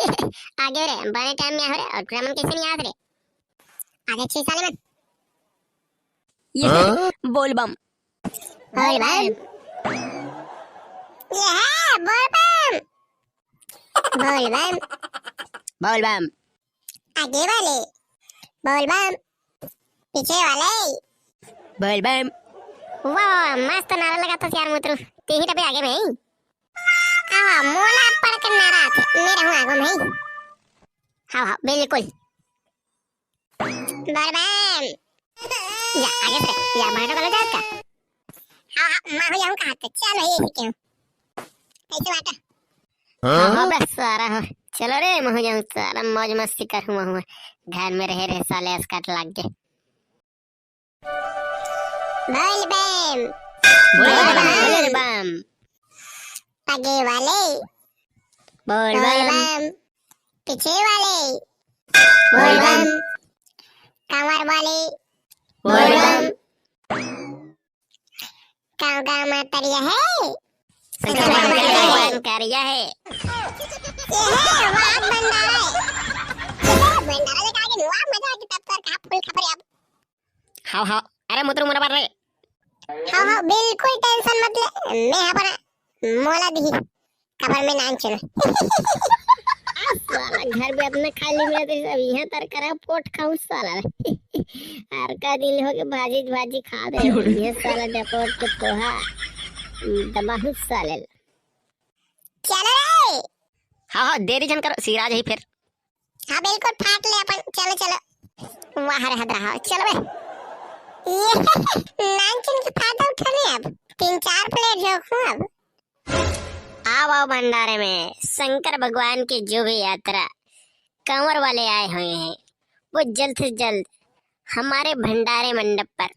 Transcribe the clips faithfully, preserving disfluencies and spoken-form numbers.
आगे रे, बने टाइम में आए हो रे, अउ टुरा मन कइसे नइ आत रे? आगे छे साले मन। ये हाँ? बोल बम। बोल बम। ये है बोल बम। बोल बम। बोल बम। आगे वाले। बोल बम। पीछे वाले। बोल बम। वाह, मस्त नारा लगाथस यार मुतरू। तेही डबे आगे में। आवा, मोला पढ़ के नारा आथे। मैं रहूं आगू में। हाँ, हाँ, बिल्कुल। बोल बम। या, आगे से, या, मारो गलत जात का? हाँ, हाँ, माँ हो जाऊँ कहाँ पे? चल भाई, ऐसे क्यों? कैसे बाटा? हाँ, हाँ, बस सारा हो। चलो रे, महू जाऊँ सारा, मौज मस्ती करूँ महू। घर में रहे रहे साले अस्कट लाग के। बोल बम। बोल बम। बोल बम। आगे वाले। बोल बोल बम। बम। पीछे वाले। बोल बोल बम। बम। कांवर वाले। बोल बोल बम। बम। गाँव गाँव में तरिया है। शंकर भगवान करिया है। ये है, वाह भंडारा है। ये है, भंडारा लेके आके वाह मजा आ गया, तब सर कहाँ फूल खा पड़े अब। हाव, हाव। अरे मुतरू मोर बर रे। हाव, हाव, बिल्कुल tension मत ले। मैं अपन मोला दिही। काबर मैं नानचुन। साला घर में अपने खाली में तो सब यहाँ तर करा पोट खाऊं साला। हर का दिन हो के भाजी भाजी खा दे। ये साला डपोट के पोहा दबाहू साले। चलो रे। हाँ, हाँ, देरी झन करो, सिराज ही फिर। हाँ, बिल्कुल फाट ले अपन। चलो, चलो। वाह रे हदरा, हाँ, चलो बे। ये नानचुन के फायदा उठाने अब। तीन चार plate झोंकूं अब। आओ, आओ भंडारे में। शंकर भगवान के जो भी यात्रा कांवर वाले आए हुए हैं, वो जल्द से जल्द हमारे भंडारे मंडप पर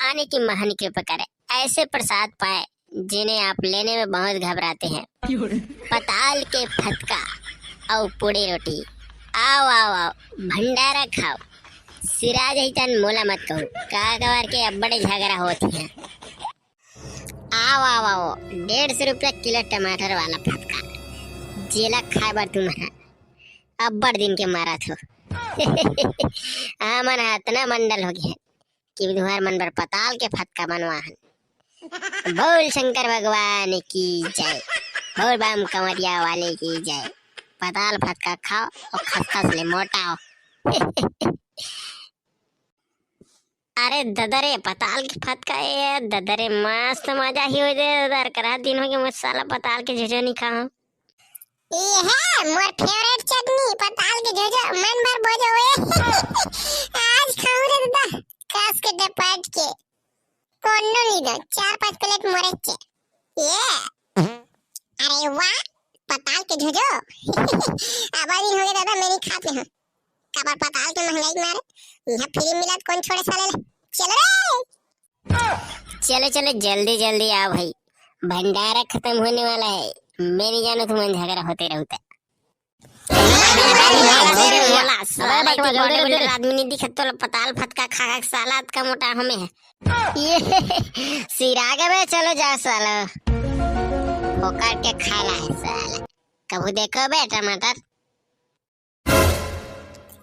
आने की महान कृपा करे। ऐसे प्रसाद पाए जिन्हें आप लेने में बहुत घबराते हैं। पताल के फतका अउ पूड़ी रोटी। आओ, आओ, आओ, भंडारा खाओ। सिराज ही तन मोला मत कहू, का कवर के अब्बड़े झगड़ा होत हे। आओ, आओ, आओ, डेढ़ सौ रुपया किलो टमाटर वाला फतका, जेला खाए बर तुम्हारा अब्बड़ दिन के मारा थो। हमन ह अतना मंडल हो गए कि तुम्हार मन बर पताल के फतका बनवा हन। बोल शंकर भगवान की जय, बोल बम कंवरिया वाले की जय। पताल फतका खाओ अउ खसखस ले मोटाओ। अरे ददा रे, पताल के फतका ए, ददा रे, मस्त मजा ही हो जाए ददा। करा दिन हो गए, मैं साला पताल के झोझो नहीं खाऊं। ये है मोर favourite चटनी, पताल के झोझो, मन भर बोझो ए। आज खाऊं रे ददा, कस के डपट के। कोनो नहीं दो, चार पांच plate मोरे चे। ये। अरे वाह, पताल के झोझो। अब दिन हो गए दादा, मैं नहीं खाते हूँ। काबर पताल के महंगाई के मारे, यहाँ free मिलत कौन छोड़े साले ला। चलो रे। चलो, चलो, जल्दी, जल्दी आओ भाई, भंडारा खत्म होने वाला है। मैं नहीं जानू तुमन झगड़ा होते रहू त। साला, अबे बकवास, इतनी जल्दी, बॉडी बिल्डर जल्दी। आदमी नहीं दिखत, तो पताल फतका खा खा के साला अतका मोटा हमें है। ये सिरा गए बे, चलो जा साला, फोकट के खाला है साला। कभू देखो बे टमाटर।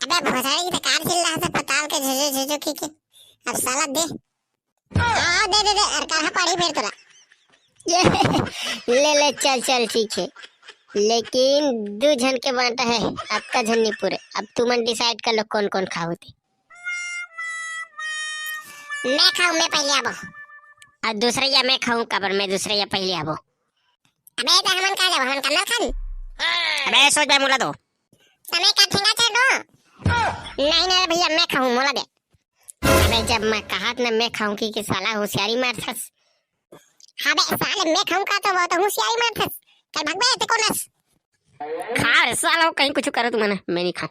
अबे भोसड़ी के कार चिल्ला से पताल के झुझु झुझु की के। अब साला दे। हाँ, दे, दे, दे। अरे कहाँ पड़ी फिर तोला? ये, ले, ले, चल, चल, ठीक है। लेकिन दू झन के बांटा है, अतका झन नहीं पूरे। अब तुमन decide कर लो कौन कौन खाओ ते। मैं खाऊं, मैं पहले आबो। और दूसरे या मैं खाऊं, काबर मैं दूसरे या पहले आबो। अबे, तो हमन कहाँ जाबो? हमन कन्नल खान? अबे, सोच बे, मोला दो। समय का ठेंगा चल दो। नहीं, नहीं रे भैया, मैं खाऊं, मोला दे। अबे, जब मैं कहत ना मैं खाऊं की, कि साला होशियारी मारथस। हाँ बे, साले मैं खाऊं का तो वो तो होशियारी मारथस। चल भाग बे, ते कौन हस? खा रे साला, कहीं कुछ करो तुमन, मैं नहीं खाऊं।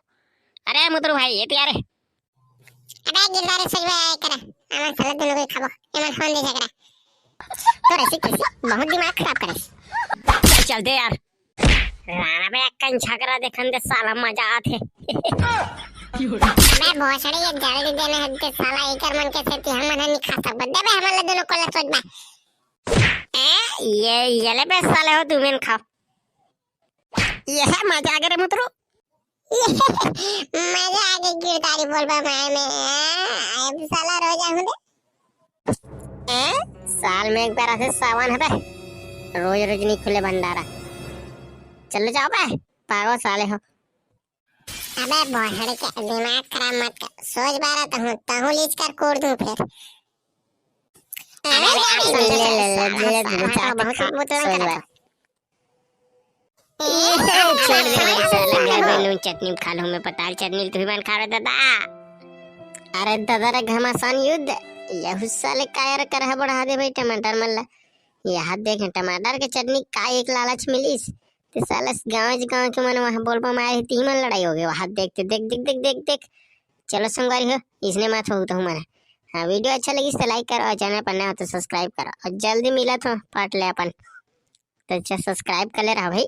अरे मुतरू भाई, ये पिया रे। अबे गिरधारी, सोच बे, आए करा। हमन साला दोनों को खाबो। एमन होन दे झगड़ा। तो ऐसी कैसी बहुत दिमाग खराब करे। चल दे यार। राणा बे, अक्कन झगड़ा देखन दे साला, मजा आथे। अबे भोसड़ी, ये जल्दी देने हद दे साला, एकर मन के सेती हमन ह नहीं खा सकबो। दे बे हमन ला दोनों को ला, सोच बे। ए, ये, ये ले बे साले हो, तुमन खाओ। ये है मजा आ गया रे मुतरू। मजा आ गई गिरधारी बोल बम आए में। अब साला रोजा हूँ दे। ए, साल में एक बार आथे सावन हबे, रोज रोज नहीं खुले भंडारा। चलो जाओ बे, पागल साले हो। अबे बोहड़ के दिमाग खराब मत कर, सोच बारा तहूँ, तहूँ लीच कर कूद दूँ फिर। अरे अरे, action ले, ले, ले, साला, धीरे, धीरे, साला, चाट बहुत खा, बुतला सोच करत बारा। हो। ए, छोड़ दे रे साला, घर में नून चटनी खा लूँ मैं, पताल चटनी तुही मन खा रहे दादा। अरे दादा रे घमासान युद्ध, यहू साले कायर कर है बढ़ा दे भाई टमाटर मन ला। यह देख टमाटर के चटनी का एक लालच मिलिस, ते साला गाँव गाँव के मन वहाँ बोल बम आए रही, ती मन लड़ाई हो गई वहाँ। देख ते देख, देख, देख, देख, देख। चलो संगवारी हो, इसने मत हो तो हमारा। हाँ, video अच्छा लगिस तो like करो और channel पर नया हो तो subscribe करो और जल्दी मिलत हो part ले अपन। तो अच्छा subscribe कर ले रहा भाई।